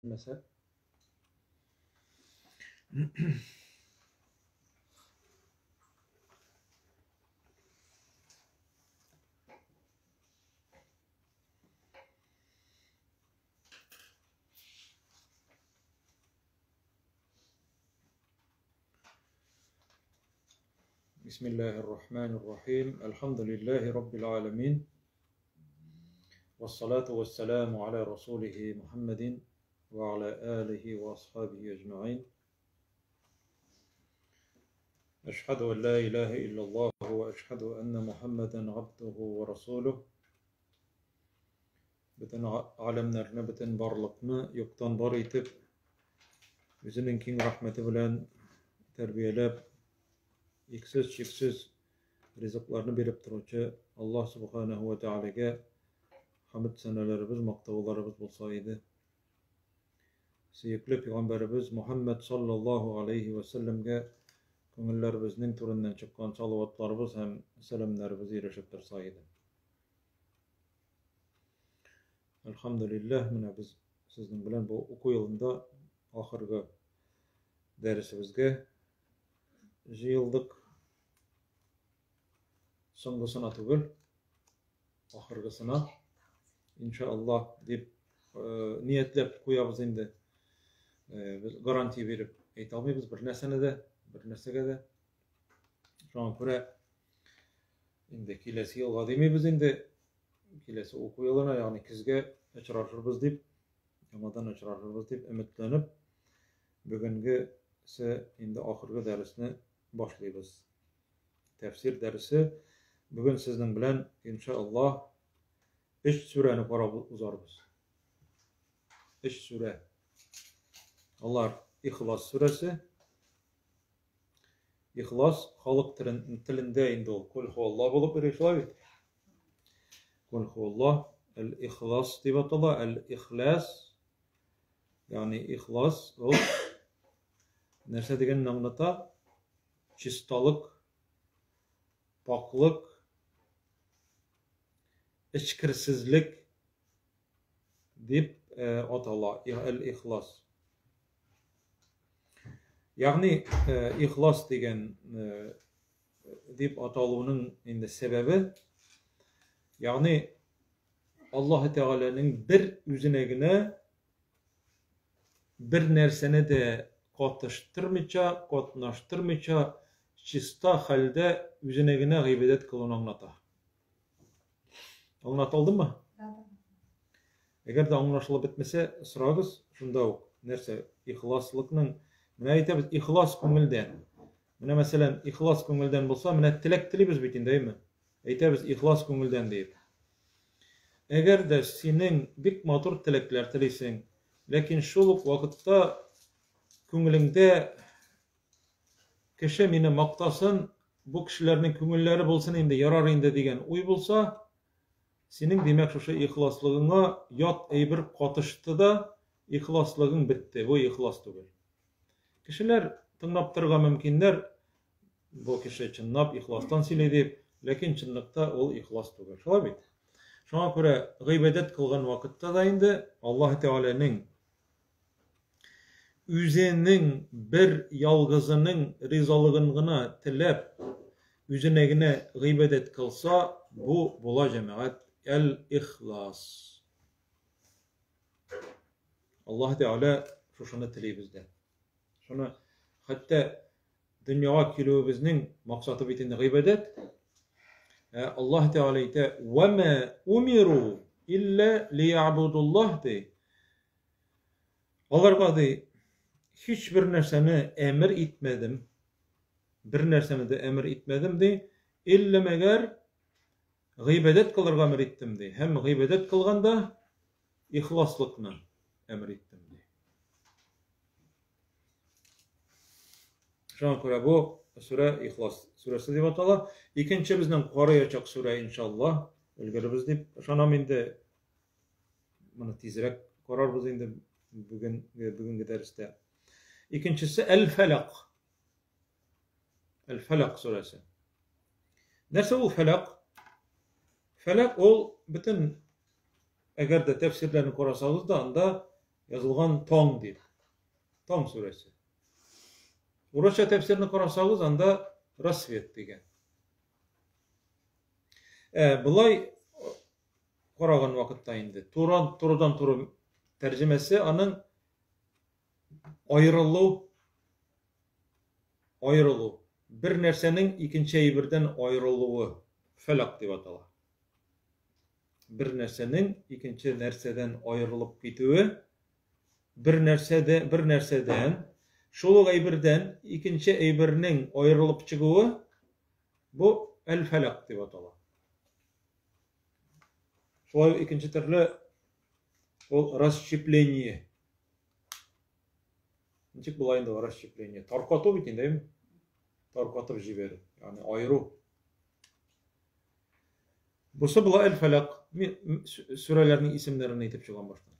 Күренмәсә. بسم الله الرحمن الرحيم الحمد لله رب العالمين والصلاة والسلام على رسوله محمد وعلى آله وأصحابه أجمعين أشهد أن لا إله إلا الله وأشهد أن محمدا عبده ورسوله Бөтен галәмнәрне, бөтен барлыкны юктан бар итеп, үзенең киң рәхмәте белән тәрбияләп, иксез-чиксез ризыкларны биреп торучы Аллаһ Субханаһу ва Тәгаләгә хәмд сәнәләребез, мактауларыбыз булса иде. Сөекле пәйгамбәребез Мухаммад саллаллаһу алейхи ва сәлләмгә күңелләребезнең түреннән чыккан салаватларыбыз һәм сәламнәребез ирешеп торса иде. Әлхәмдүлилләһ, менә без сезнең белән бу уку елында ахыргы дәресебезгә җыелдык. Соңгысына түгел, ахыргысына, иншаллаһ, дип э, ниятләп куябыз инде. Э, без гарантия биреп әйтә алмыйбыз бер нәрсәне дә, бер нәрсәгә дә. Шуңа күрә Инде киләсе елга димибез инде, киләсе уку елына, ягъни көзгә очрашырбыз дип, яңадан очрашырбыз дип өметләнеп, бүгенгесе инде ахыргы дәресне башлыйбыз. Тәфсир дәресе бүген сезнең белән, иншаллаһ, өч сүрәне карап узарбыз. Өч сүрә. Алар Ихлас сүрәсе, Ихлас халык телендә инде ул Кул хуалла булып йөри, шулай бит? Кул хуалла, әл-ихлас дип атала, әл-ихлас, ягъни ихлас ул нәрсә дигәнне аңлата? Чисталык, пакьлык, эчкерсезлек дип атала, әл-ихлас. Ягъни ихлас дигән дип аталуның инде сәбәбе, ягъни Аллаһ Тәгаләнең бер үзенә генә бер нәрсәне дә катыштырмыйча, катнаштырмыйча, чиста хәлдә үзенә генә гыйбадәт кылуны аңлата. Аңлата алдыммы? Әгәр дә аңлашылып бетмәсә, сорагыз шунда ук. Нәрсә? Ихласлыкның, менә әйтәбез, ихлас күңелдән. Менә мәсәлән, ихлас күңелдән булса, менә теләк телибез бит инде, әйме? Әйтәбез, ихлас күңелдән диеп. Әгәр дә синең бик матур теләкләр телисең, ләкин шул ук вакытта күңелеңдә кеше мине мактасын, бу кешеләрнең күңелләре булсын инде, ярар инде дигән уй булса, синең, димәк, шушы ихласлыгыңа ят әйбер катышты да, ихласлыгың бетте, бу ихлас түгел. Кешеләр тыңлап торырга мөмкиннәр, бу кеше чынлап ихластан сөйли дип, ләкин чынлыкта ул ихлас түгел. Шулай бит? Шуңа күрә гыйбадәт кылган вакытта да инде Аллаһ Тәгаләнең үзенең бер ялгызының ризалыгын гына теләп, үзенә генә гыйбадәт кылса, бу була җәмәгать әл-ихлас. Аллаһ Тәгалә шушыны тели бездән. Шуны хәтта дөньяга килүебезнең максаты бит инде гыйбадәт. Ә Аллаһ Тәгалә әйтә: "Ва ма умиру илля лиябудуллаһ" ди. Аларга ди, һичбер нәрсәне әмер итмәдем, бер нәрсәне дә әмер итмәдем ди, иллә мәгәр гыйбадәт кылырга әмер иттем ди. Һәм гыйбадәт кылганда ихласлыкны әмер иттем ди. Шуңа күрә бу сүрә Ихлас сүрәсе дип атала. Икенче безнең караячак сүрә иншаллаһ, өлгерербез дип ышанам инде. Моны тизрәк карарбыз инде бүген бүгенге дәрестә. Икенчесе Әл-Фәлак. Әл-Фәлак сүрәсе. Нәрсә ул фәлак? Фәлак ул бөтен әгәр дә тәфсирләрне карасагыз да, анда Язылган таң дип. Таң сүрәсе. Урысча тәфсирне карасагыз, анда рассвет дигән. Ә болай караган вакытта инде туран турыдан туры тәрҗемәсе аның аерылу аерылу бер нәрсәнең икенче әйбердән аерылуы фәлак дип атала. Бер нәрсәнең икенче нәрсәдән аерылып китүе бер нәрсәдә бер нәрсәдән шул ук әйбердән икенче әйбернең аерылып чыгуы бу әл-фәлак дип атала. Шулай ук икенче төрле ул расщепление. Ничек була инде ул расщепление? Таркату бит инде, әйеме? Таркатып җибәрү, ягъни аеру. Бусы була Әл-Фәләк. Мин сүрәләрнең исемнәрен әйтеп чыгам башта.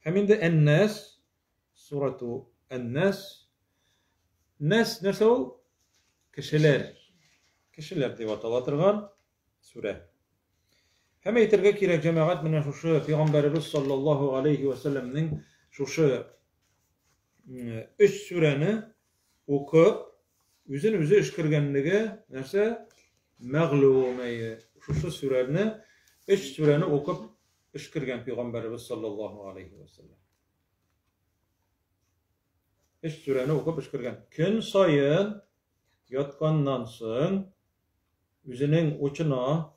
Һәм инде Ән-Нас, сурату Ән-Нас. Нас нәрсә ул? Кешеләр. Кешеләр дип атала торган сүрә. Һәм әйтергә кирәк, җәмәгать, менә шушы пәйгамбәребез саллаллаһу алейхи ва сәлләмнең шушы өч сүрәне укып, үзен үзе өшкергәнлеге нәрсә? Мәгълүм, әйе. Шушы сүрәне, өч сүрәне укып өшкергән пәйгамбәребез саллаллаһу алейхи ва сәлләм. Өч сүрәне укып өшкергән. Көн саен ятканнан соң үзенең учына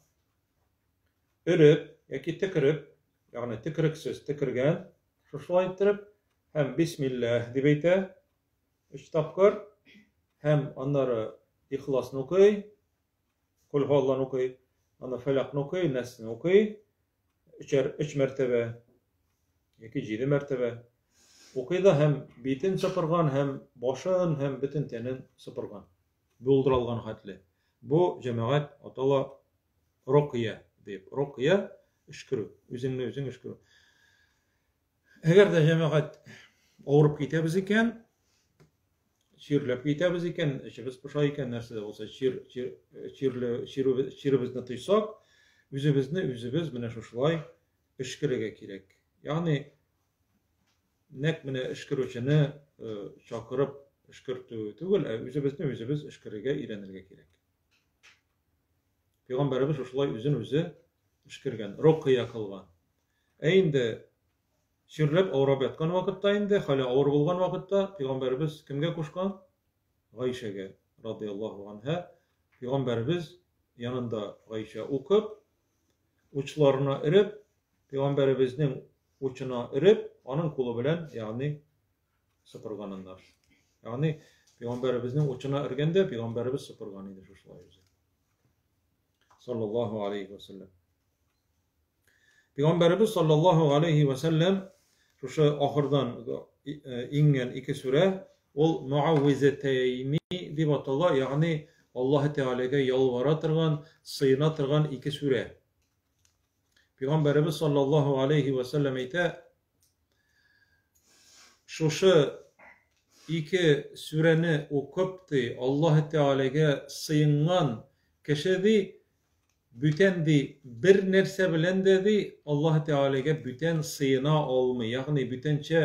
өреп яки төкереп, ягъни төкерексез төкергән, шушылай иттереп һәм бисмилләһ дип әйтә өч тапкыр һәм аннары Ихласны укый, Кул һуалланы укый, аны Фәләкне укый, Нәсне укый, өчәр өч мәртәбә яки җиде мәртәбә укый да һәм битен сыпырган, һәм башын, һәм бөтен тәнен сыпырган. Булдыра алган хәтле. Бу җәмәгать атала рокыя дип. Рокыя өшкерү, үзеңне үзең өшкерү. Әгәр дә җәмәгать авырып китәбез икән, чирләп китәбез икән, эчебез поша икән, нәрсә дә булса чир, чир, чирле, чирү, чиребезне тойсак, үзебезне үзебез менә шушылай өшкерергә кирәк. Ягъни нәкъ менә өшкерүчене э, чакырып өшкертү түгел, ә үзебезне үзебез өшкерергә өйрәнергә кирәк. Пәйгамбәребез шушылай үзен үзе өшкергән, рокыя кылган. Ә инде чирләп авырап яткан вакытта инде, хәле авыр булган вакытта пәйгамбәребез кемгә кушкан? Гайшәгә, радияллаһу анһа. Пәйгамбәребез янында Гайшә укып, учларына өреп, пәйгамбәребезнең учына өреп, аның кулы белән, ягъни сыпырганыннар. Ягъни пәйгамбәребезнең учына өргәндә пәйгамбәребез сыпырган иде шушылай үзе. Саллаллаһу алейхи ва саллям. Пәйгамбәребез саллаллаһу алейхи ва саллям шушы ахырдан иңгән ике сүрә ул муаввизатайни дип атала, ягъни Аллаһ Тәгаләгә ялвара торган, сыена торган ике сүрә. Пәйгамбәребез саллаллаһу алейхи ва саллям әйтә, шушы ике сүрәне укып ди, Аллаһ Тәгаләгә сыенган кеше ди, бүтән ди, бер нәрсә белән дә ди, Аллаһ Тәгаләгә бүтән сыена алмый. Ягъни бүтәнчә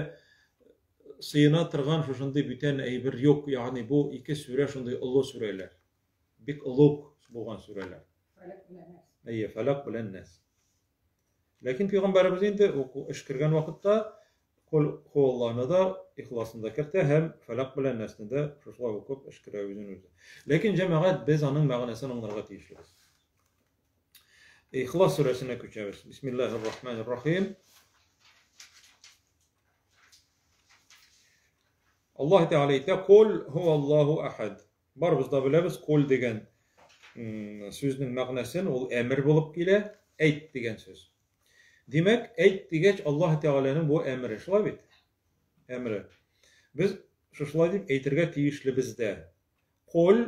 сыена торган шушындый бүтән әйбер юк. Ягъни бу ике сүрә шундый олы сүрәләр. Бик олуг булган сүрәләр. Фәләк белән Нәс. Әйе, Фәләк белән Нәс. Ләкин пәйгамбәребез инде уку өшкергән вакытта Кул хуалланы да, Ихласны да кертә һәм Фәләк белән Нәсне дә шушылай укып өшкерә үзен үзе. Ләкин җәмәгать без аның мәгънәсен аңларга тиешлебез. Ихлас сүрәсенә күчәбез. Бисмиллаһир рахманир рахим. Аллаһ Тәгалә әйтә: "Кул һуаллаһу ахад". Барыбыз да беләбез, кул дигән сүзнең мәгънәсен, ул әмер булып килә, әйт дигән сүз. Димәк, әйт дигәч, Аллаһ Тәгаләнең бу әмере, шулай бит? Әмере. Без шушылай дип әйтергә тиешлебез дә. Кул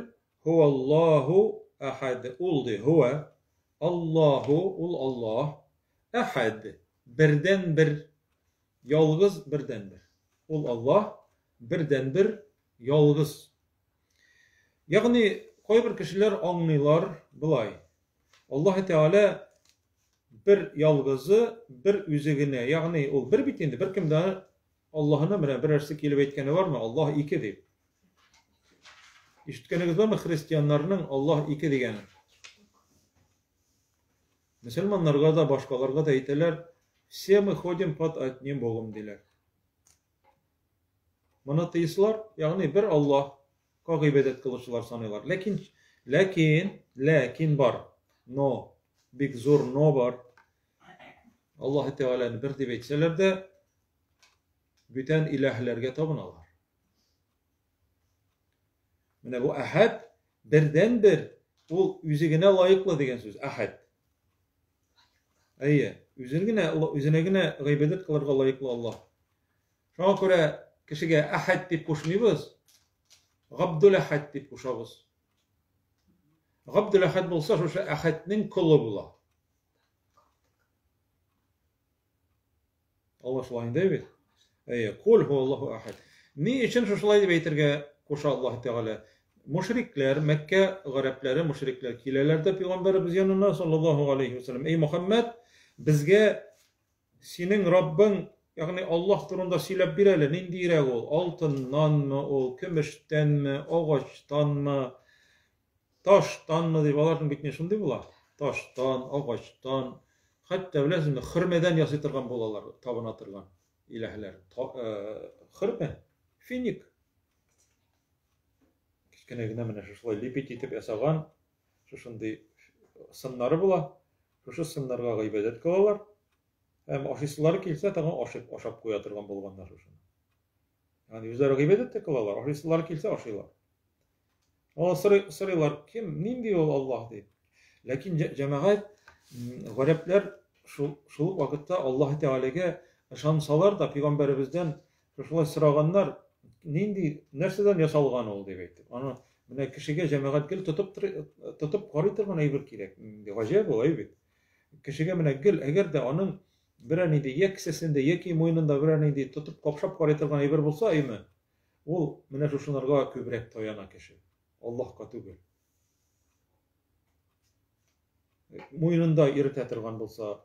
һуаллаһу ахад. Ул ди, һуа, Аллаһу, ул Аллаһ, ахад, бердән-бер, ялгыз бердән-бер. Ул Аллаһ, бердән-бер, ялгыз. Ягъни кайбер кешеләр аңлыйлар болай. Аллаһ Тәгалә бер ялгызы, бер үзе генә. Ягъни ул бер бит инде, беркем дә Аллаһыны менә берәрсе килеп әйткәне бармы? Аллаһ ике дип. Ишеткәнегез бармы христианнарның Аллаһ ике дигәнен? Мөселманнарга да, башкаларга да әйтәләр, все мы ходим под одним Богом диләр. Монотеистлар, ягъни бер Аллаһка гыйбадәт кылучылар саныйлар. Ләкин, ләкин, ләкин бар. Но, бик зур но бар. Аллаһ Тәгаләне бер дип әйтсәләр дә, бүтән илаһләргә табыналар. Менә бу әхәд бердән-бер, ул үзе генә лаеклы дигән сүз, әхәд. Әйе, үзен генә, үзенә генә гыйбадәт кылырга лаеклы Аллаһ. Шуңа күрә кешегә әхәд дип кушмыйбыз, Габдул әхәд дип кушабыз. Габдул әхәд булса, шушы әхәднең колы була. Алла шулай инде бит. Әйе, кул һуаллаһу ахад. Ни өчен шушылай дип әйтергә куша Аллаһ Тәгалә? Мушрикләр, Мәккә гарәпләре, мушрикләр киләләр дә пәйгамбәребез янына саллаллаһу алейхи ва саллям. Эй Мөхәммәд, безгә синең Раббың, ягъни Аллаһ турында сөйләп бир әле, ниндиерәк ул? Алтыннанмы ул, көмештәнме, агачтанмы? Таштанмы дип, аларның бит не шундый була. Таштан, агачтан, хәтта беләсезме, хөрмәдән ясый торган булалар, табына торган иләһләр. Хөрмә, финик. Кечкенә генә менә шушылай лепить итеп ясаган шушындый сыннары була. Шушы сыннарга гыйбадәт кылалар. Һәм ашыйсылары килсә, тагын ашып, ашап куя торган булганнар шушыны. Ягъни үзләре гыйбадәт тә кылалар, ашыйсылары килсә ашыйлар. Алар сорый, сорыйлар, кем, нинди ул Аллаһ дип. Ләкин җәмәгать, гарәпләр шул, шул ук вакытта Аллаһ Тәгаләгә ышансалар да, пәйгамбәребездән шулай сораганнар, нинди, нәрсәдән ясалган ул дип әйтеп. Аны менә кешегә җәмәгать гел тотып тотып карый торган әйбер кирәк. Гаҗәп ул, әй бит. Кешегә менә гел, әгәр дә аның берәр нинди я кесәсендә, яки муенында берәр нинди тотып капшап карый торган әйбер булса, әйме, ул менә шушынарга күбрәк таяна кеше. Аллаһка түгел. Муенында йөртә торган булса,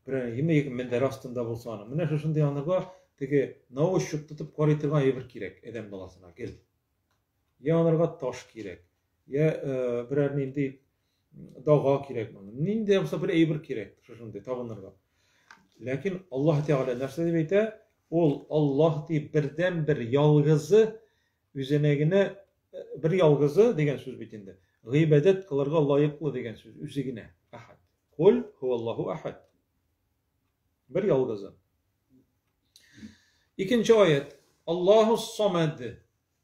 берәр нинди яки мендәр астында булса аның. Менә шушындый анарга теге на ощупь тотып карый торган әйбер кирәк адәм баласына гел. Я анарга таш кирәк, я берәр нинди дага кирәк моны. Нинди булса бер әйбер кирәк шушындый табынырга. Ләкин Аллаһ Тәгалә нәрсә дип әйтә? Ул Аллаһ дип бердән-бер ялгызы үзенә генә бер ялгызы дигән сүз бит инде. Гыйбадәт кылырга лаеклы дигән сүз үзе генә. Ахад. Кул һуаллаһу ахад. Бер ялгызы. Икенче аят. Аллаһу самад.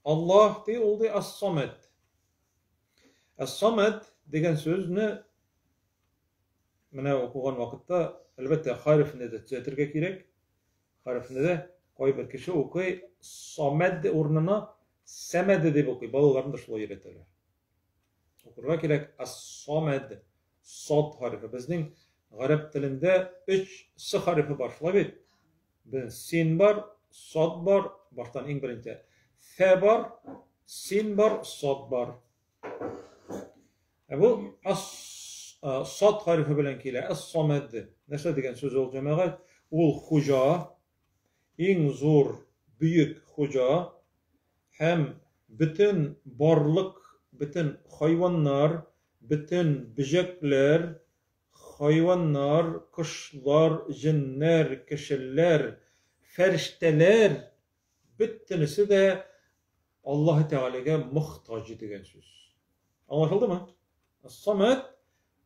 Аллаһ ди, ул ди ас-самад. Ас-самад дигән сүзне менә укыган вакытта, әлбәттә, хәрефне дә төзәтергә кирәк. Хәрефне дә кайбер кеше укый самад урынына сәмәд дип укый. Балаларны да шулай өйрәтәләр. Укырга кирәк ас-самад. Сад хәрефе. Безнең гарәп телендә өч с хәрефе бар, шулай бит? Безнең син бар, сад бар, баштан иң беренче. Фә бар, син бар, сад бар. Ә бу ас сад хәрефе белән килә. Ас-самад. Нәрсә дигән сүз ул, җәмәгать? Ул хуҗа, иң зур, бөек хуҗа һәм бөтен барлык, бөтен хайваннар, бөтен бөҗәкләр, хайваннар, кошлар, җеннәр, кешеләр, фәрештәләр, бөтенесе дә Аллаһы Тәгаләгә мохтаҗ дигән сүз. Аңлашылдымы? Самәд,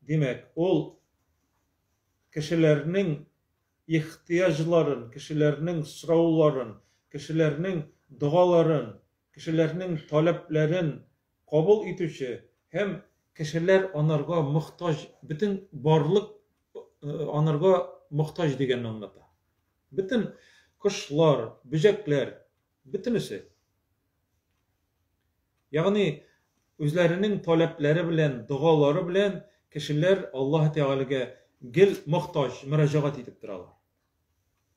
димәк, ул кешеләрнең ихтыяҗларын, кешеләрнең сорауларын, кешеләрнең догаларын, кешеләрнең таләпләрен кабул итүче һәм кешеләр анарга мохтаҗ, бөтен барлык анарга мохтаҗ дигәнне аңлата. Бөтен кошлар, бөҗәкләр, бөтенесе. Ягъни үзләренең таләпләре белән, догалары белән кешеләр Аллаһ Тәгаләгә гел мохтаҗ, мөрәҗәгать итеп торалар.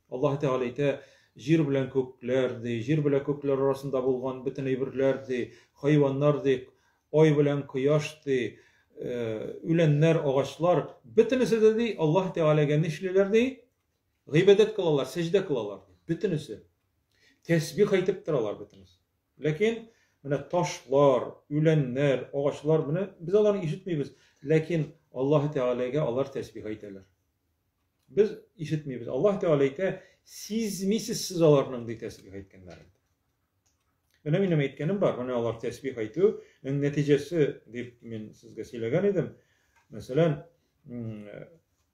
Аллаһ Тәгалә әйтә, җир белән күкләр, ди, җир белән күкләр арасында булган бөтен әйберләр, ди, хайваннар, ди, ай белән кояш, ди, Үләннәр, агачлар, бөтенесе дә ди, Аллаһ Тәгаләгә нишлиләр ди? Гыйбадәт кылалар, сәҗдә кылалар ди. Бөтенесе. Тәсбих әйтеп торалар бөтенесе. Ләкин менә ташлар, үләннәр, агачлар, менә без аларны ишетмибез. Ләкин Аллаһ Тәгаләгә алар тәсбих әйтәләр. Без ишетмибез. Аллаһ Тәгалә әйтә, сизмисез сез аларның ди тәсбих әйткәннәрен. Менә минем әйткәнем бар, менә алар тәсбих әйтү нәтиҗәсе дип мин сезгә сөйләгән идем. Мәсәлән,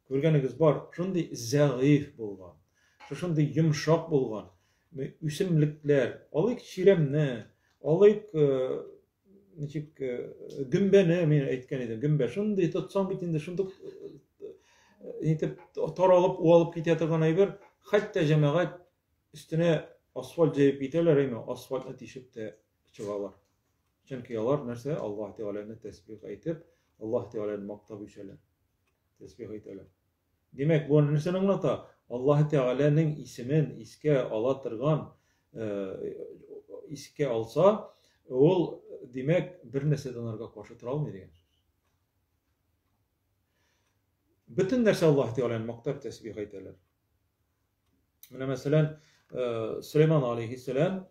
күргәнегез бар, шундый зәгыйфь булган, шушындый йомшак булган үсемлекләр, алыйк чирәмне, алыйк э, ничек э, гөмбәне мин әйткән идем, гөмбә шундый тотсаң бит инде шундук э, нитеп таралып, уалып китә торган әйбер, хәтта җәмәгать Өстенә асфальт җәеп китәләр, әмма асфальтны тишеп тә чыгалар. Чөнки алар нәрсә? Аллаһ Тәгаләне тәсбих әйтеп, Аллаһ Тәгаләне мактап үсәләр. Тәсбих әйтәләр. Димәк, бу нәрсәне аңлата? Аллаһ Тәгаләнең исемен искә ала торган, э, искә алса, ул, димәк, бер нәрсә дә анарга каршы тора алмый дигән сүз. Бөтен нәрсә Аллаһ Тәгаләне мактап тәсбих әйтәләр. Менә мәсәлән, э, Сөләйман алейһиссәлам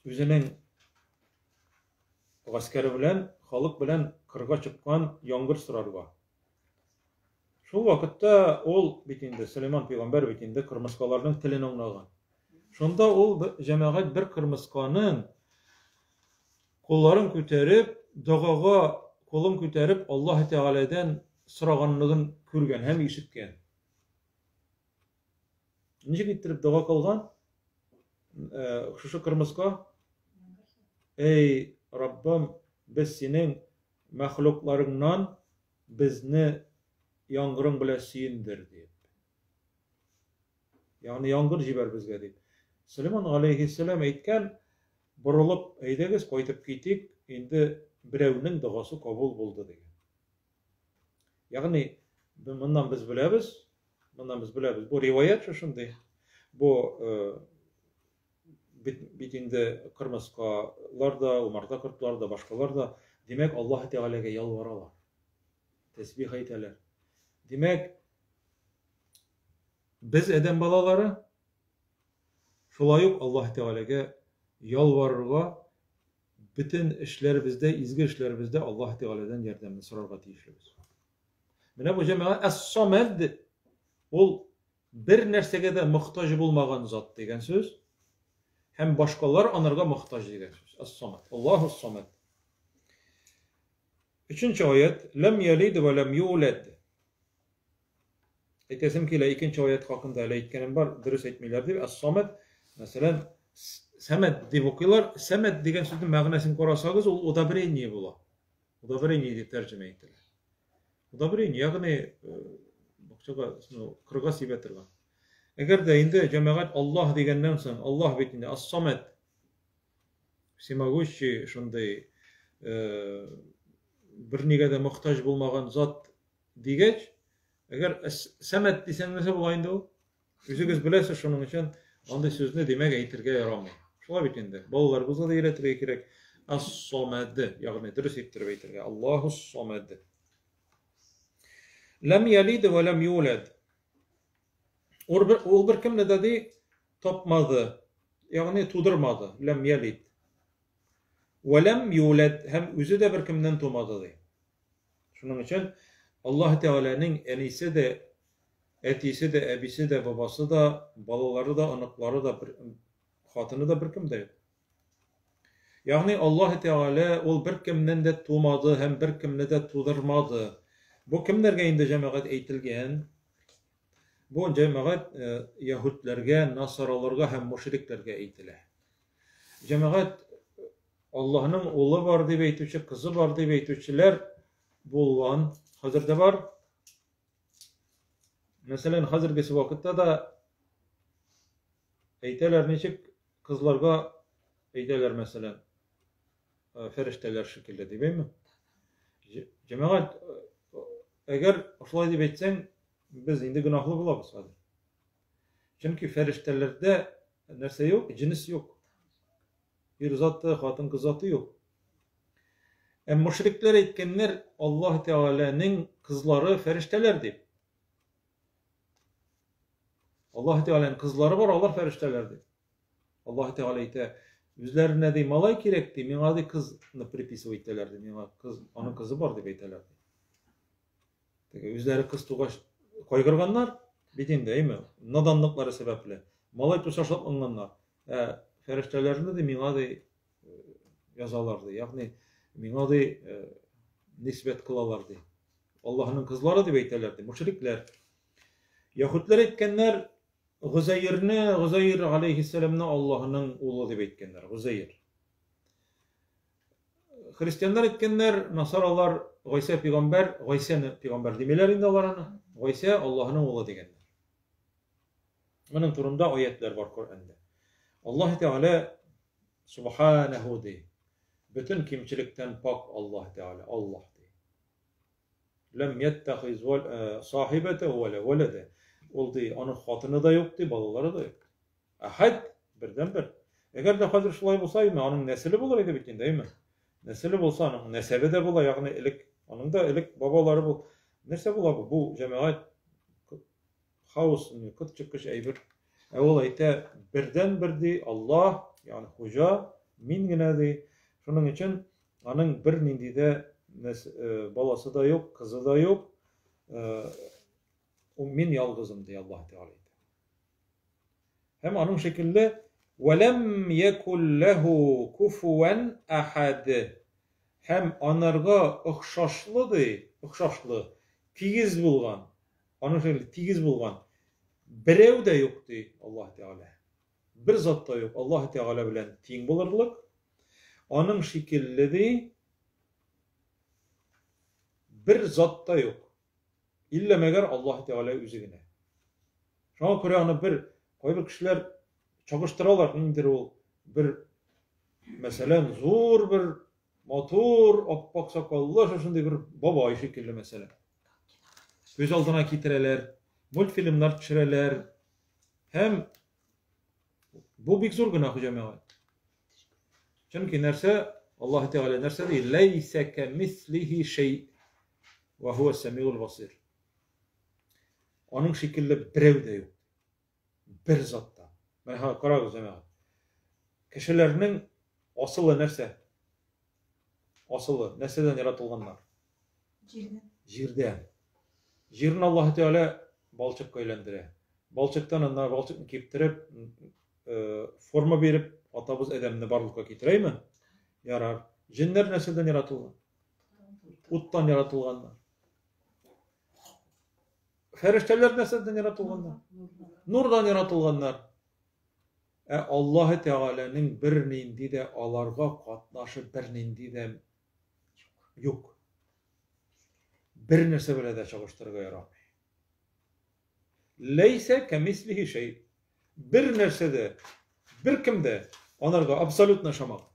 үзенең гаскәре белән, халык белән кырга чыккан яңгыр сорарга. Шул вакытта ул бит инде Сөләйман пәйгамбәр бит инде кырмыскаларның телен аңлаган. Шунда ул җәмәгать бер кырмысканың кулларын күтәреп, догага кулын күтәреп Аллаһ Тәгаләдән сораганлыгын күргән һәм ишеткән. Ничек иттереп дога кылган? Э, шушы кырмыска. Эй, Раббым, без синең мәхлукларыңнан безне яңгырың белән сөендер, дип. Ягъни яңгыр җибәр безгә, дип. Сөләйман галәйһиссәлам әйткән, борылып, әйдәгез, кайтып китик, инде берәүнең догасы кабул булды, дигән. Ягъни моннан без беләбез, моннан без беләбез, бу риваять шушындый. Бу э, бит, бит инде кырмыскалар да, умарта кортлар да, башкалар да, димәк, Аллаһ Тәгаләгә ялваралар. Тәсбих әйтәләр. Димәк, без адәм балалары шулай ук Аллаһ Тәгаләгә ялварырга Бөтен эшләребездә, изге эшләребездә Аллаһ Тәгаләдән ярдәмне сорарга тиешлебез. Менә бу җәмәгать әс-Самад ул бер нәрсәгә дә мохтаҗ булмаган зат дигән сүз һәм башкалар анарга мохтаҗ дигән сүз. Әс-Самад. Аллаһу Самад. Өченче аят ләм ялид ва ләм юлад. Әйтәсем килә, икенче аят хакында әле әйткәнем бар, дөрес әйтмиләр дип. Әс-Самад, мәсәлән, Сәмәд дип укыйлар. Сәмәд дигән сүзнең мәгънәсен карасагыз, ул удобрение була. Удобрение дип тәрҗемә ителә. Удобрение, ягъни э, бакчага, ну, кырга сибә торган. Әгәр дә инде җәмәгать Аллаһ дигәннән соң, Аллаһ бит инде Ас-Самад, всемогущий, шундый э, бернигә дә мохтаҗ булмаган зат Дигәч, әгәр сәмәт дисәң нәрсә була инде ул? Үзегез беләсез, шуның өчен андый сүзне димәк әйтергә ярамый. Шулай бит инде. Балаларыбызга да өйрәтергә кирәк. Ас-самад, ягъни дөрес иттереп әйтергә. Аллаһу самад. Ләм ялид ва ләм юлад. Ул бер, ул бер кемне дә ди тапмады, ягъни тудырмады. Ләм ялид. Ва ләм юлад һәм үзе дә бер кемнән тумады ди. Шуның өчен Аллаһ Тәгаләнең әнисе дә, әтисе дә, әбисе дә, бабасы да, балалары да, оныклары да, бер, хатыны да беркем дә юк. Ягъни Аллаһ Тәгалә ул беркемнән дә тумады һәм беркемне дә тудырмады. Бу кемнәргә инде җәмәгать әйтелгән? Бу җәмәгать э, яһүдләргә, насараларга һәм мушрикләргә әйтелә. Җәмәгать Аллаһның улы бар дип әйтүче, кызы бар дип әйтүчеләр булган, хәзер дә бар. Мәсәлән, хәзергесе вакытта да әйтәләр ничек кызларга әйтәләр мәсәлән, э, фәрештәләр шикелле дип әйме? Җәмәгать, э, әгәр шулай дип әйтсәң, без инде гөнаһлы булабыз хәзер. Чөнки фәрештәләрдә нәрсә юк, җенес юк. Ир заты, хатын-кыз заты юк. Ә мөшрикләр әйткәннәр, Аллаһ Тәгаләнең кызлары фәрештәләр дип. Аллаһ Тәгаләнең кызлары бар, алар фәрештәләр дип. Аллаһ Тәгалә әйтә, үзләренә ди малай кирәк ди, миңа ди кызны приписывать итәләр ди, миңа кыз, аның кызы бар дип әйтәләр ди. Теге үзләре кыз тугач кайгырганнар бит инде, әйме? Наданлыклары сәбәпле. Малай туса шатланганнар. Ә фәрештәләрне ди миңа ди язалар ди. Ягъни миңа ди нисбәт кылалар ди. Аллаһның кызлары дип әйтәләр ди, мушрикләр. Яһүдләр әйткәннәр, Гозәирне, Гозәир алейһиссәламны Аллаһның улы дип әйткәннәр, Гозәир. Христианнар әйткәннәр, насаралар Гайсә пигамбәр, Гайсәне пигамбәр димиләр инде алар аны. Гайсә Аллаһның улы дигәннәр. Моның турында аятлар бар Коръәндә. Аллаһ Тәгалә субханаху ди. Бөтен кимчелектән пак Аллаһ Тәгалә, Аллаһ ди. Ләм яттахиз э, сахибата вала валада. Ул ди, аның хатыны да юк ди, балалары да юк. Әхәд, бердәнбер. Әгәр дә хәзер шулай булса, әйме, аның нәселе булыр иде бит инде, әйме? Нәселе булса, аның нәсәбе дә була, ягъни элек, аның да элек бабалары бул. Нәрсә була бу? Бу җәмәгать хаос, кот чыккыч әйбер. Ә ул әйтә, бердәнбер ди, Аллаһ, ягъни хуҗа, мин генә ди. Шуның өчен аның бернинди дә э, баласы да юк, кызы да юк. Э, мин ялгызым ди Аллаһ Тәгалә. Һәм аның шикелле вәләм якул ләһу куфуан ахад. Һәм анарга охшашлы ди, охшашлы, тигез булган, аның шикелле тигез булган берәү дә юк ди Аллаһ Тәгалә. Бер зат та юк Аллаһ Тәгалә белән тиң булырлык. Аның шикелле ди бер зат та юк. Иллә мәгәр Аллаһ Тәгалә үзе генә. Шуңа күрә аны бер кайбер кешеләр чагыштыралар, ниндидер ул бер мәсәлән, зур бер матур, аппак сакаллы шушындый бер бабай шикелле мәсәлән. Күз алдына китерәләр, мультфильмнар төшерәләр. Һәм бу бик зур гөнаһ, җәмәгать. Чөнки нәрсә? Аллаһ Тәгалә нәрсә ди? Ләйсә кәмислихи шәй ва һуа сәмиул басир. Аның шикелле берәү дә юк. Бер зат та. Менә карагыз, җәмәгать. Кешеләрнең асылы нәрсә? Асылы нәрсәдән яратылганнар? Җирдән. Җирдән. Җирне Аллаһ Тәгалә балчыкка әйләндерә. Балчыктан аннары балчыкны киптереп, э, форма биреп, атабыз Адәмне барлыкка китерәме? Ярар. Җеннәр нәрсәдән яратылган? Уттан яратылганнар. Фәрештәләр нәрсәдән яратылганнар? Нурдан яратылганнар. Ә Аллаһ Тәгаләнең бернинди дә аларга катнашы бернинди дә юк. Бер нәрсә белән дә чагыштырырга ярамый. Ләйсә кәмислихи шәй. Бер нәрсә дә, бер кем дә анарга абсолютно ошамаган.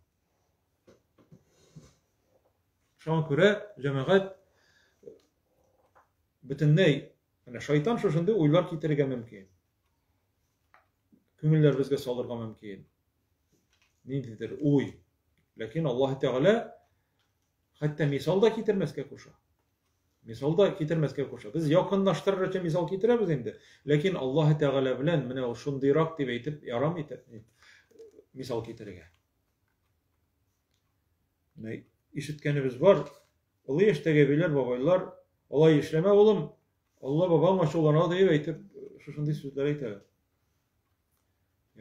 Шуңа күрә җәмәгать бөтенләй менә шайтан шушындый уйлар китерергә мөмкин. Күңелләребезгә салырга мөмкин. Ниндидер уй. Ләкин Аллаһ Тәгалә хәтта мисал да китермәскә куша. Мисал да китермәскә куша. Без якынлаштырыр өчен мисал китерәбез инде. Ләкин Аллаһ Тәгалә белән менә ул шундыйрак дип әйтеп ярамый мисал китерергә. Менә ишеткәнебез бар. Олы яшьтәге әбиләр, бабайлар, алай эшләмә, улым, Алла бабаң ачулана дип әйтеп, шушындый сүзләр әйтәләр.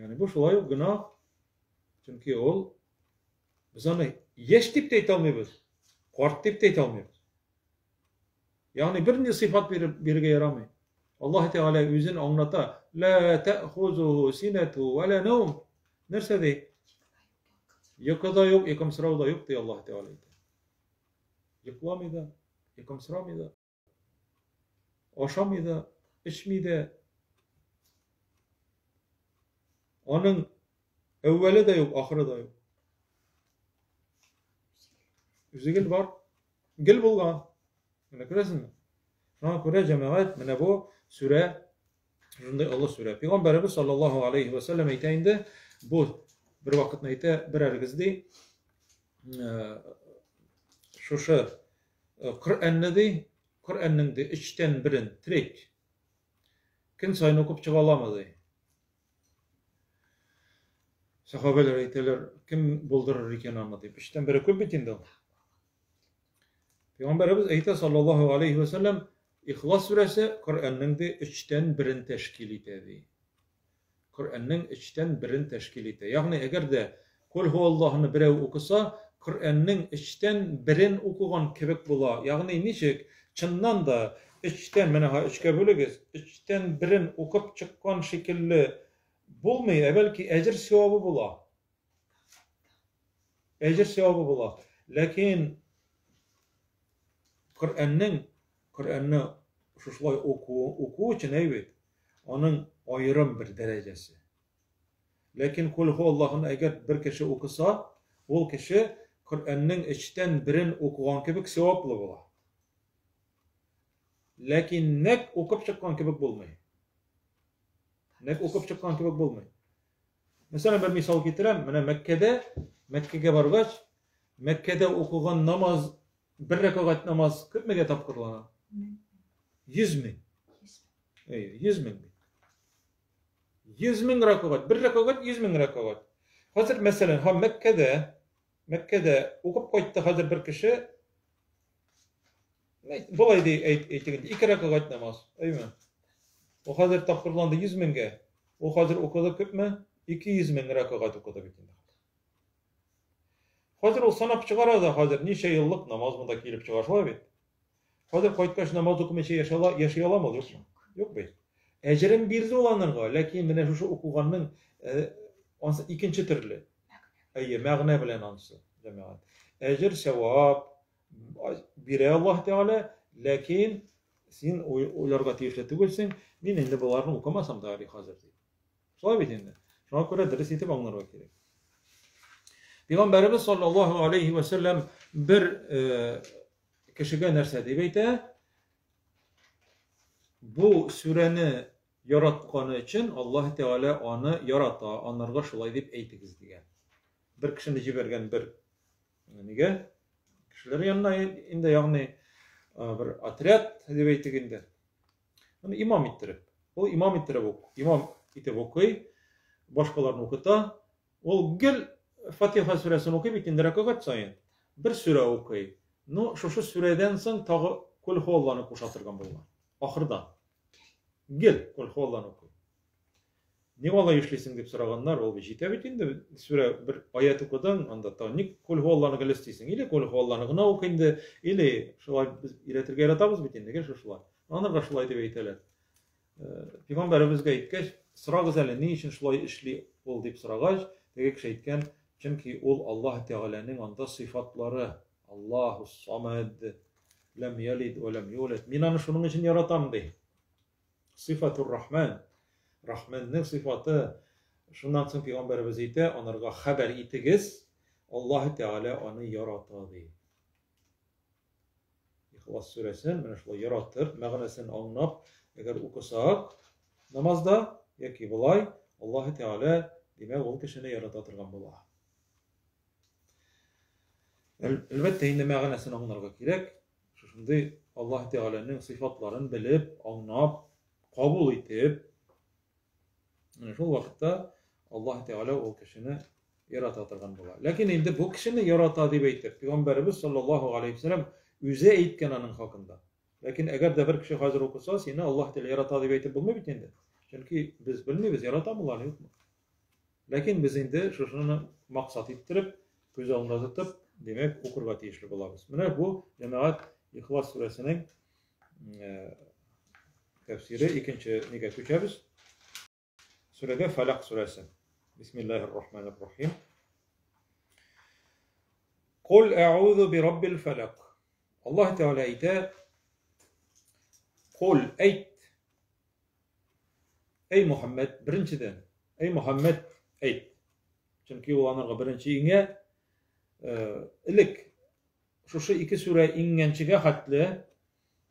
Ягъни бу шулай ук гөнаһ. Чөнки ул без аны яшь дип тә әйтә алмыйбыз, карт дип тә әйтә алмыйбыз. Ягъни бернинди сыйфат биреп бирергә ярамый. Аллаһ Тәгалә үзен аңлата. Ла та'хузуху синату ва ла наум. Нәрсә ди? Йокы да юк, йокымсырау да юк ди Аллаһ Тәгалә. Йокламый да, йокымсырамый да. Ашамый да, эчми дә. Аның әүвәле дә юк, ахыры да юк. Үзе гел бар. Гел булган. Менә күрәсезме? Шуңа күрә җәмәгать менә бу сүрә шундый олы сүрә. Пәйгамбәребез саллаллаһу алейхи ва саллям әйтә инде, бу бер вакытны әйтә, берәрегез ди, э, шушы Коръәнне ди, Коръәннең ди өчтән берен, треть, көн саен укып чыга аламы ди. Сәхабәләр әйтәләр, кем булдырыр икән аны дип. Өчтән бере күп бит инде ул. Пәйгамбәребез әйтә саллаллаһу алейхи ва сәлләм, Ихлас сүрәсе Коръәннең ди өчтән берен тәшкил итә ди. Коръәннең өчтән берен тәшкил итә. Ягъни әгәр дә Кул һуаллаһны берәү укыса, Коръәннең өчтән берен укыган кебек була. Ягъни ничек? Чыннан да өчтән, менә ха өчкә бүлегез, өчтән берен укып чыккан шикелле булмый, ә бәлки әҗер савабы була. Әҗер савабы була. Ләкин Коръәннең Коръәнне шушылай уку, уку өчен әй бит, аның аерым бер дәрәҗәсе. Ләкин Кул һуаллаһын әгәр бер кеше укыса, ул кеше Коръәннең өчтән берен укыган кебек саваплы була. Ләкин нәк укып чыккан кебек булмый. Нәк укып чыккан кебек булмый. Мәсәлән, бер мисал китерәм. Менә Мәккәдә, Мәккәгә баргач, Мәккәдә укыган намаз, бер рәкәгать намаз күпмегә тапкырлана? 100 мең. Әйе, 100 мең. 100 мең рәкәгать, бер рәкәгать 100 мең рәкәгать. Хәзер, мәсәлән, һәм Мәккәдә, Мәккәдә укып кайтты хәзер бер кеше, болай ди, әйтик инде, ике рәкәгать намаз, әйме? Ул хәзер тапкырланды 100 меңгә. Ул хәзер укыды күпме? 200 мең рәкәгать укыды бит инде. Хәзер ул санап чыгара да хәзер ничә еллык намаз монда килеп чыга шулай бит. Хәзер кайткач намаз укымыйча яши ала, яши аламы ул, юкмы? Юк бит. Әҗерен бирде ул анарга, ләкин менә шушы укыганның э, ансы икенче төрле. Әйе, мәгънә белән ансы, җәмәгать. Әҗер, сәвап бирә Аллаһ Тәгалә, ләкин син уйларга тиешле түгелсең, мин инде боларны укымасам да ярый хәзер дип. Шулай бит инде. Шуңа күрә дөрес итеп аңларга кирәк. Пәйгамбәребез саллаллаһу алейхи ва сәлләм бер э, кешегә нәрсә дип әйтә? Бу сүрәне яратканы өчен Аллаһ Тәгалә аны ярата, анарга шулай дип әйтегез дигән. Бер кешене җибәргән бер нигә? Кешеләр янына инде, ягъни бер отряд дип әйтик инде. Аны имам иттереп. Ул имам иттереп ук, имам итеп укый, башкаларны укыта. Ул гел Фатиха сүрәсен укый бит инде рәкәгать саен. Бер сүрә укый. Ну, шушы сүрәдән соң тагы Кул һуалланы куша торган булган. Ахырдан. Гел Кул һуалланы укый. Ник алай эшлисең дип сораганнар, ул бит җитә бит инде, сүрә бер аят укыдың, анда тагын ник Кул һуалланы гел өстисең? Или Кул һуалланы гына укы инде, или шулай без өйрәтергә яратабыз бит инде, гел шушылай. Анарга шулай дип әйтәләр. Э, Пәйгамбәребезгә әйткәч, сорагыз әле, ни өчен шулай эшли ул дип сорагач, теге кеше әйткән, чөнки ул Аллаһ Тәгаләнең анда сыйфатлары, Аллаһу самад, ләм ялид ва ләм юлад. Мин аны шуның өчен яратам ди. Сыйфатур Рахман. Рахманның сыйфаты. Шуннан соң пәйгамбәребез әйтә, анарга хәбәр итегез, Аллаһ Тәгалә аны ярата ди. Ихлас сүрәсен менә шулай яратып, мәгънәсен аңлап, әгәр укысак намазда яки болай, Аллаһ Тәгалә, димәк, ул кешене ярата торган була. Әлбәттә, инде мәгънәсен аңларга кирәк. Шушындый Аллаһ Тәгаләнең сыйфатларын белеп, аңлап, кабул итеп, менә шул вакытта Аллаһ Тәгалә ул кешене ярата торган була. Ләкин инде бу кешене ярата дип әйтеп, Пәйгамбәребез саллаллаһу алейһи ва сәлләм үзе әйткән аның хакында. Ләкин әгәр дә бер кеше хәзер укыса, сине Аллаһ Тәгалә ярата дип әйтеп булмый бит инде. Чөнки без белмибез, яратамы ул аны, юкмы. Ләкин без инде шушыны максат иттереп, күз алдында тотып, димәк, укырга тиешле булабыз. Менә бу җәмәгать Ихлас сүрәсенең э, тәфсире. Икенче нигә күчәбез? Сүрәгә Фәләк сүрәсе. Бисмиллаһир рахманир рахим. Кул әгъузу би раббил фәләк. Аллаһ Тәгалә әйтә: Кул әйт. Әй Мөхәммәд, беренчедән, әй Мөхәммәд әйт. Чөнки ул анарга беренче иңә, э, элек шушы ике сүрә иңгәнчегә хәтле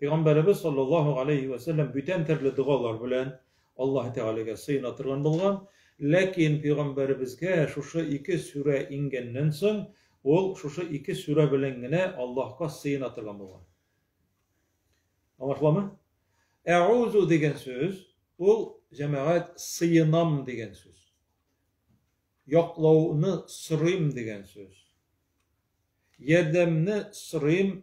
Пәйгамбәребез саллаллаһу алейхи ва сәлләм бүтән төрле догалар белән Аллаһ Тәгаләгә сыена торган булган. Ләкин пәйгамбәребезгә шушы ике сүрә иңгәннән соң Ул шушы ике сүрә белән генә Аллаһка сыена торган булган. Аңлашыламы? Әгузу дигән сүз ул җәмәгать сыенам дигән сүз. Яклауны сорыйм дигән сүз. Ярдәмне сорыйм,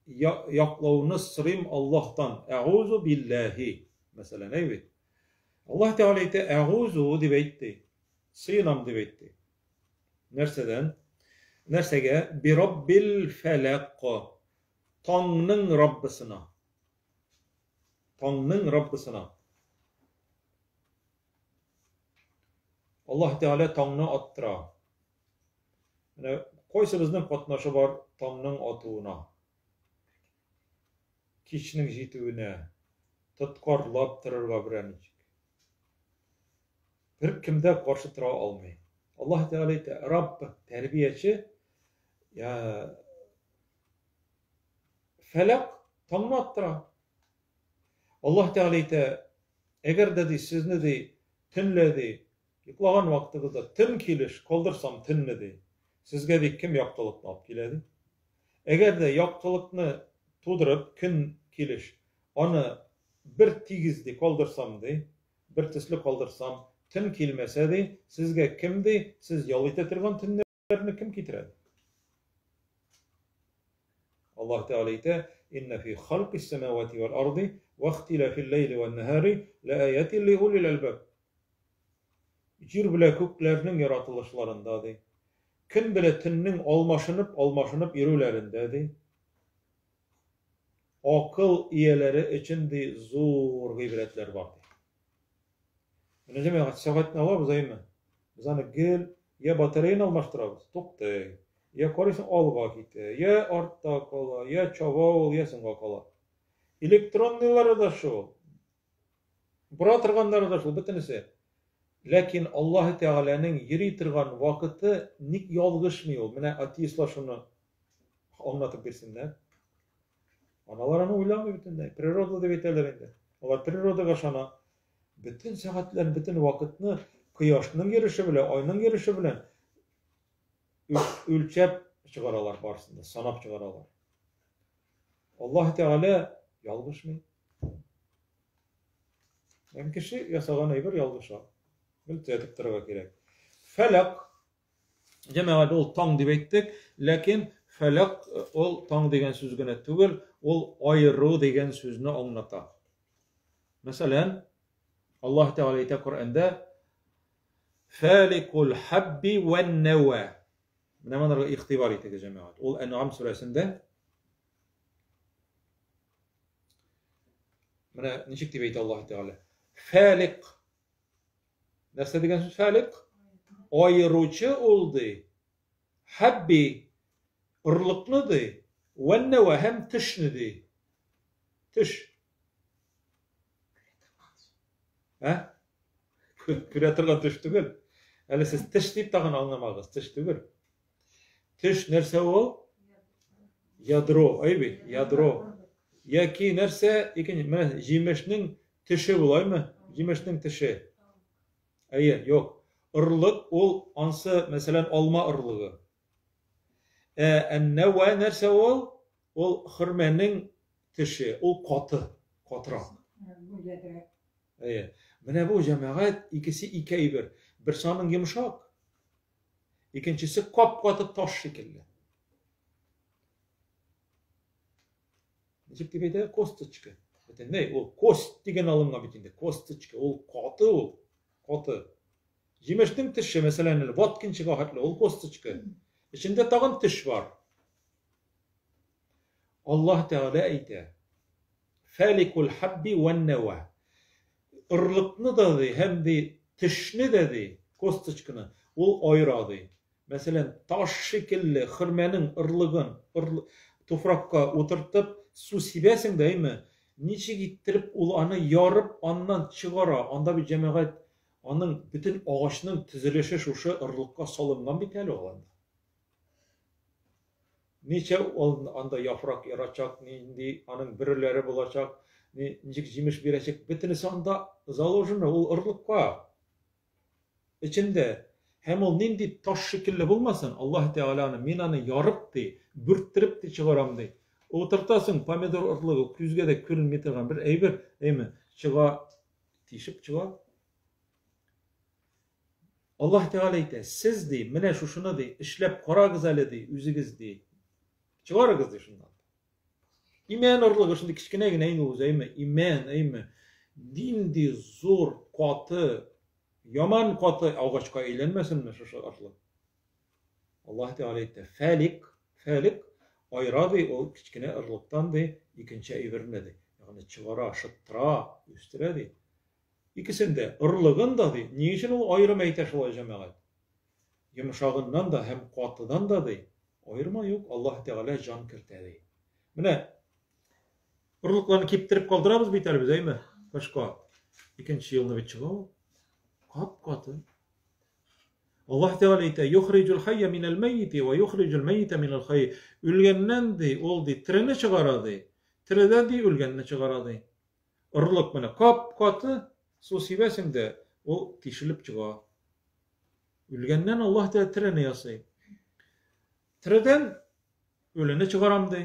яклауны сорыйм Аллаһтан. Әгузу билләһи. Мәсәлән, әй бит. Аллаһ Тәгалә әйтә, әгузу дип әйтте. Сыенам дип әйтте. Нәрсәдән? Нәрсәгә? Бираббил фәләк. Таңның Раббысына. Таңның Раббысына. Аллаһ Тәгалә таңны аттыра. Менә кайсыбызның катнашы бар таңның атуына? Кичнең җитүенә тоткарлап торырга берәр ничек. Бер кем дә каршы тора алмый. Аллаһ Тәгалә әйтә, Рабб, тәрбияче, я Фәләк таңны аттыра. Аллаһ Тәгалә әйтә, әгәр дә ди, сезне ди, төнлә ди, йоклаган вакытыгызда төн килеш калдырсам төнне ди, сезгә ди кем яктылыкны алып килә ди. Әгәр дә яктылыкны тудырып көн килеш аны бер тигез ди калдырсам ди, бер төсле калдырсам, төн килмәсә ди, сезгә кем ди, сез ял итә торган төннәрне кем китерә ди. Аллаһ Тәгалә әйтә, Инна фи халкис самавати вәл арди вә ихтилафил ләйли вән наһари ләаятин ли улил әлбаб. Җир белән күкләрнең яратылышларында ди. Көн белән төннең алмашынып, алмашынып йөрүләрендә ди. Акыл ияләре өчен ди зур гыйбрәтләр бар ди. Менә җәмәгать сәгатьне алабыз әйме? Без аны гел я батареяны алмаштырабыз, туктый, я карыйсың алга китә, я артта кала, я чаба ул, я соңга кала. Электронныйлары да шул. Бора торганнары да шул, бөтенесе. Ләкин Аллаһ Тәгаләнең йөри торган вакыты ник ялгышмый ул? Менә атеистлар шуны аңлатып бирсеннәр. Аналар аны уйламый бөтенләй. Природа дип әйтәләр инде. Алар природага ышана. Бөтен сәгатьләр, бөтен вакытны кояшның йөреше белән, айның йөреше белән үлчәп чыгаралар барысын да, санап чыгаралар. Аллаһ Тәгалә ялгышмый. Ләкин кеше ясаган әйбер ялгыша. Гел төзәтеп торырга кирәк. Фәләк җәмәгать ул таң дип әйттек, ләкин фәләк ул таң дигән сүз генә түгел, ул аеру дигән сүзне аңлата. Мәсәлән, Аллаһ Тәгалә әйтә Коръәндә Фаликул хабби вән нәва. Менә монарга игътибар итегез, җәмәгать. Ул Ән'ам сүрәсендә Менә ничек дип әйтә Аллаһ Тәгалә? Фалик. Нәрсә дигән сүз фалик? Аеручы ул ди. Хабби орлыкны ди, вәннәвә һәм төшне ди. Төш. Ә? Күрә торган төш түгел. Әле сез теш дип тагын аңламагыз, теш түгел. Төш нәрсә ул? Ядро, әй бит, ядро. Яки нәрсә, икенче, менә җимешнең төше булаймы? Җимешнең төше. Әйе, юк. Орлык ул ансы, мәсәлән, алма орлыгы. Ә әннәвә нәрсә ул? Ул хөрмәнең төше, ул каты, катырак. Әйе. Менә бу җәмәгать икесе ике әйбер. Берсе аның йомшак, икенчесе кап-каты таш шикелле. Ничек дип әйтә? Косточка. Бөтенләй ул кость дигән алынган бит инде. Косточка. Ул каты ул. Каты. Җимешнең теше, мәсәлән, воткинчыга хәтле ул косточка. Эчендә тагын теш бар. Аллаһ Тәгалә әйтә: Фаликул хабби ван нава. Орлыкны да ди, һәм ди, төшне дә ди, косточканы, ул аера ди. Мәсәлән, таш шикелле хөрмәнең орлыгын туфракка утыртып, су сибәсең дә, әйме, ничек иттереп ул аны ярып, аннан чыгара. Анда бит, җәмәгать, аның бөтен агачның төзелеше шушы орлыкка салынган бит әле ул анда. Ничә ул анда яфрак ярачак, нинди аның бөреләре булачак, ничек җимеш бирәчәк, бөтенесе анда заложено, ул орлыкка. Эчендә. Һәм ул нинди таш шикелле булмасын, Аллаһ Тәгалә аны, мин аны ярып ди, бүрттереп ди чыгарам ди. Утыртасың, помидор орлыгы күзгә дә күренми торган бер әйбер, әйме, чыга, тишеп чыга. Аллаһ Тәгалә әйтә, сез ди, менә шушыны ди, эшләп карагыз әле ди, үзегез ди. Чыгарыгыз ди шуннан. Имән орлыгы шундый кечкенә генә инде ул, әйме, имән, әйме. Нинди зур, каты, яман каты агачка әйләнмәсенме шушы орлык? Аллаһ Тәгалә әйтте, фәлик, фәлик айра ди, ул кечкенә орлыктан ди, икенче әйберне ди. Ягъни чыгара, шыттыра, үстерә ди. Икесен дә, орлыгын да ди. Ни өчен ул аерым әйтә шулай, җәмәгать? Йомшагыннан да һәм катыдан да ди, аерма юк, Аллаһ Тәгалә җан кертә ди. Менә орлыкларны киптереп калдырабыз бит әле без, әйме? Кышка. Икенче елны бит чыга ул. Кап-каты. Аллаһ Тәгалә әйтә, Юхриҗул хайя минәл мәййити ва юхриҗул мәййитә минәл хай. Үлгәннән ди, ул ди, терене чыгара ди. Тередән ди, үлгәнне чыгара ди. Орлык менә кап-каты, су сибәсең дә, ул тишелеп чыга. Үлгәннән Аллаһ Тәгалә терене ясый. Тередән үлене чыгарам ди.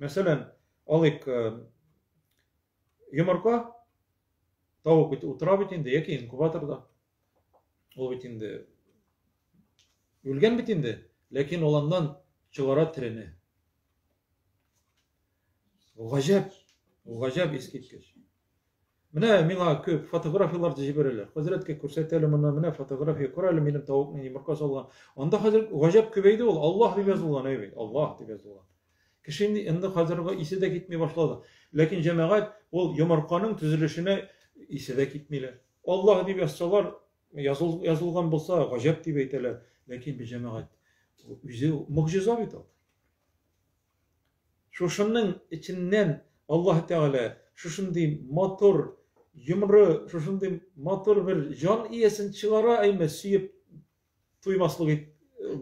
Мәсәлән, алыйк э, йомырка, тавык бит утыра бит инде, яки инкубаторда. Ул бит инде үлгән бит инде, ләкин ул аннан чыгара терене. Гаҗәп, гаҗәп искиткеч. Менә миңа күп фотографияләр дә җибәрәләр. Хәзрәткә күрсәт әле моны, менә фотография, күр әле минем тавыкны йомырка салган. Анда хәзер гаҗәп күбәйде ул, Аллаһ дип язылган, әй бит, Аллаһ дип язылган. Кеше инде инде хәзергә исе дә китми башлады. Ләкин җәмәгать ул йомырканың төзелешенә исе дә китмиләр. Аллаһ дип язсалар, языл, язылган булса, гаҗәп дип әйтәләр. Ләкин бит җәмәгать үзе могҗиза бит ул. Шушының эченнән Аллаһ Тәгалә шушындый матур, йомры, шушындый матур бер җан иясен чыгара, әйме, сөеп туймаслык ит,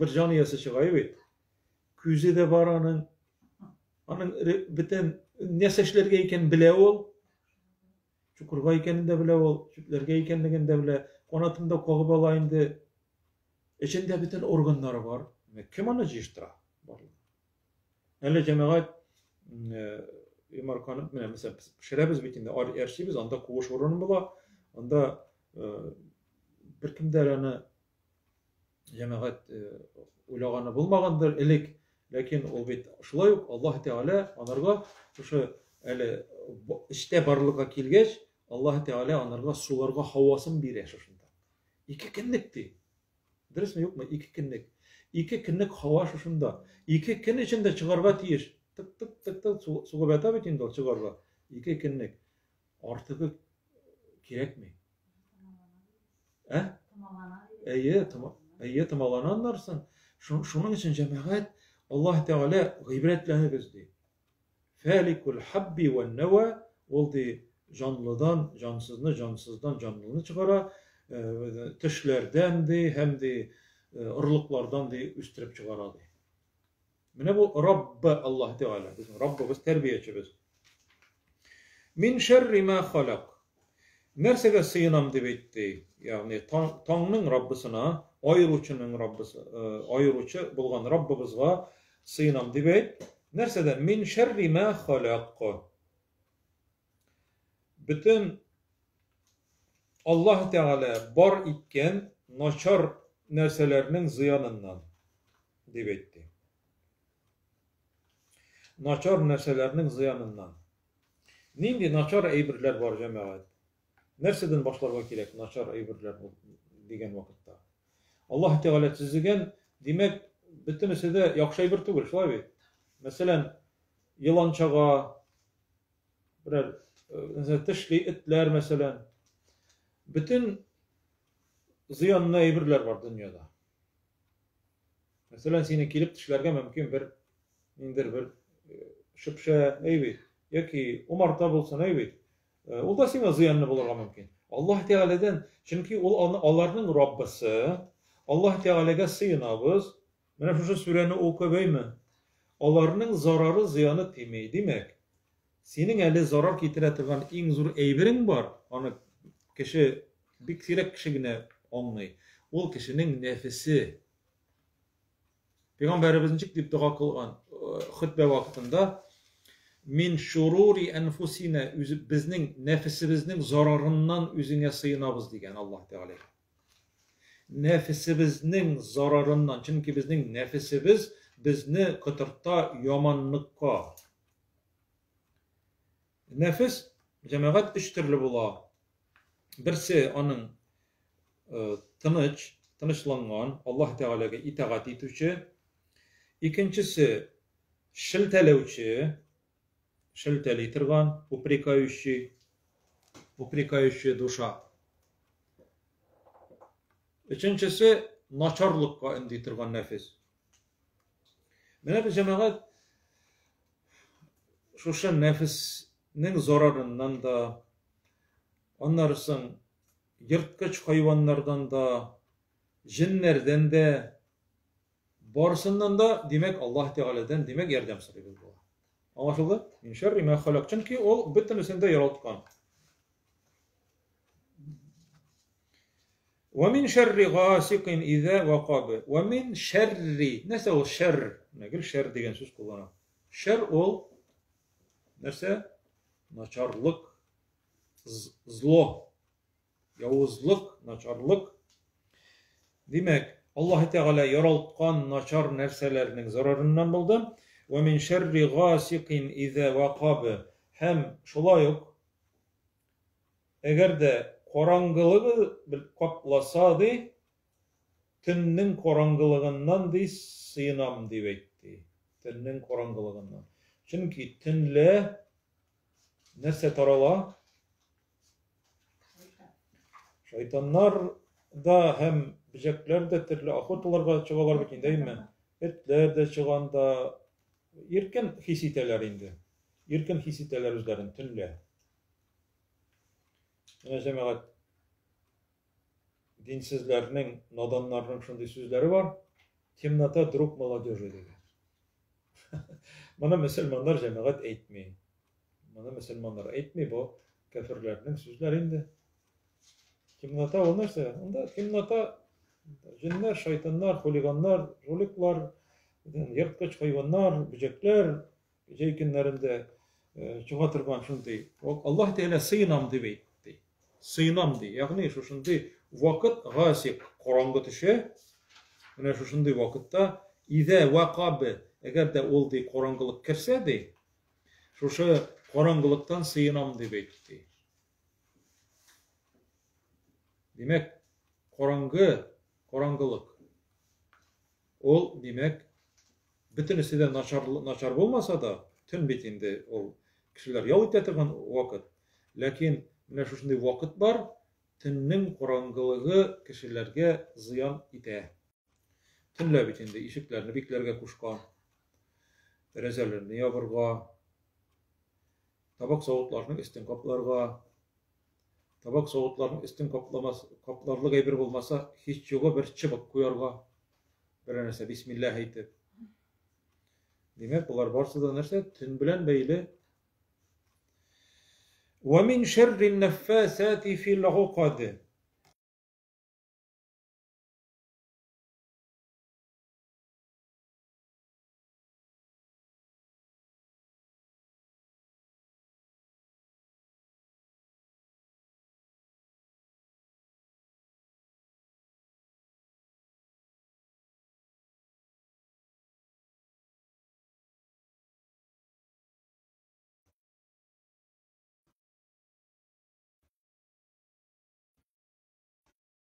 бер җан иясе чыга бит. Күзе дә бар аның. Аның бөтен нәрсә эшләргә икәнен белә ул. Чукырга икәнен дә белә ул, чүпләргә икәнлеген дә белә. Канатын да кагып ала инде. Эчендә бөтен органнары бар. Кем аны җыештыра? Барлыгы. Әле җәмәгать йомырканы менә мәсәлән пешерәбез бит инде, әрчибез, анда куыш урыны була. Анда беркем дә аны җәмәгать уйлаганы булмагандыр элек, ләкин ул бит шулай ук Аллаһ Тәгалә анарга шушы әле эчтә барлыкка килгәч, Аллаһ Тәгалә анарга суларга һавасын бирә шушында. Ике көнлек ди. Дөресме, юкмы? Ике көнлек. Ике көнлек һава шушында. Ике көн эчендә чыгарга тиеш. Тык тык тык тык сугып ята бит инде ул чыгарга. Ике көнлек. Артыгы кирәкми. Ә? Әйе, әйе, томалана аннарсын. Шуның өчен җәмәгать Аллаһ Тәгалә гыйбрәтләнегез ди. Фәликул хабби вән нәва, ул ди җанлыдан җансызны, җансыздан җанлыны чыгара, э, төшләрдән ди һәм ди э, орлыклардан ди үстереп чыгара ди. Менә бу Раббы Аллаһ Тәгалә, безнең Раббыбыз, тәрбиячебез. Мин шәрри ма халак. Нәрсәгә сыенам дип әйтте? Ягъни таңның Раббысына, аеручының Раббысы, э, аеручы булган Раббыбызга сыенам дип әйт. Нәрсәдән? Мин шәрри ма халак. Бөтен Аллаһ Тәгалә бар иткән начар нәрсәләрнең зыяныннан дип әйтте. Начар нәрсәләрнең зыяныннан. Нинди начар әйберләр бар, җәмәгать? Нәрсәдән башларга кирәк начар әйберләр дигән вакытта? Аллаһ Тәгалә төзегән, димәк, бөтенесе дә яхшы әйбер түгел, шулай бит? Мәсәлән, елан чага, берәр э, тешли этләр, мәсәлән. Бөтен зыянлы әйберләр бар дөньяда. Мәсәлән, сине килеп тешләргә мөмкин бер ниндер бер э, шөпшә, әй бит, яки умарта булсын, әй бит. Э, ул да сиңа зыянлы булырга мөмкин. Аллаһ Тәгаләдән, чөнки ул аларның Раббысы, Аллаһ Тәгаләгә сыенабыз. Менә шушы сүрәне укып, әйме? Аларның зарары, зыяны тими. Димәк, синең әле зарар китерә торган иң зур әйберең бар, аны кеше, бик сирәк кеше генә аңлый? Ул кешенең нәфесе. Пәйгамбәребез ничек дип дога кылган хөтбә вакытында? Мин шурури әнфусина, үзе безнең нәфесебезнең зарарыннан үзеңә сыенабыз дигән Аллаһ Тәгаләгә. Нәфесебезнең зарарыннан, чөнки безнең нәфесебез безне котырта яманлыкка. Нәфес, җәмәгать, өч төрле була. Берсе аның тыныч, тынычланган, Аллаһ Тәгаләгә итагать итүче. Икенчесе шелтәләүче, шелтәли торган, упрекающий, упрекающая душа. Өченчесе начарлыкка өнди торган нәфес. Менә без, җәмәгать, шушы нәфеснең зарарыннан да, аннары соң ерткыч хайваннардан да, җеннәрдән дә, барысыннан да, димәк, Аллаһ Тәгаләдән, димәк, ярдәм сорыйбыз була. Аңлашылды? Мин шәрри ма халак. Чөнки ул бөтенесен дә яралткан. Вә мин шәрри гасикин изә вакаб. Вә мин шәрри. Нәрсә ул шәр? Менә гел шәр дигән сүз куллана. Шәр ул нәрсә? Начарлык, зло, явызлык, начарлык. Димәк, Аллаһ Тәгалә яралткан начар нәрсәләрнең зарарыннан булды. Вә мин шәрри гасикин изә вакаб. Һәм шулай ук Әгәр дә караңгылыгы капласа, ди, төннең караңгылыгыннан, ди, сыенам, дип әйтте. Төннең караңгылыгыннан. Чөнки төнлә нәрсә тарала? Шайтаннар да һәм бөҗәкләр дә төрле охоталарга чыгалар бит инде, әйме? Этләр дә чыганда иркен хис итәләр инде. Иркен хис итәләр үзләрен төнлә. Менә җәмәгать, динсезләрнең, наданнарның шундый сүзләре бар. Темнота друг молодежи дигән. Моны мөселманнар җәмәгать әйтми. Моны мөселманнар әйтми, бу кәферләрнең сүзләре инде. Темнота ул нәрсә? Анда темнота җеннәр, шайтаннар, хулиганнар, жуликлар, ерткыч хайваннар, бөҗәкләр, Җәй көннәрендә чыга торган шундый. Аллаһ Тәгалә сыенам дип әйтте. Сыенам ди. Ягъни шушындый вакыт гасик караңгы төшә. Менә шушындый вакытта идә вакабе, әгәр дә ул ди караңгылык керсә ди, шушы караңгылыктан сыенам дип әйтте. Димәк, караңгы, караңгылык. Ул, димәк, Бөтенесе дә начар, начар булмаса да, төн бит инде ул кешеләр ял итә торган вакыт. Ләкин менә шушындый вакыт бар, төннең караңгылыгы кешеләргә зыян итә. Төнлә бит инде ишекләрне бикләргә кушкан, тәрәзәләрне ябырга, табак-савытларның өстен капларга. Табак-савытларның өстен капламас, капларлык әйбер булмаса, һич югы бер чыбык куярга. Берәр нәрсә бисмилләһ әйтеп. Димәк, болар барысы да нәрсә? Төн белән бәйле. Ва мин шәрри наффасати фил уқад.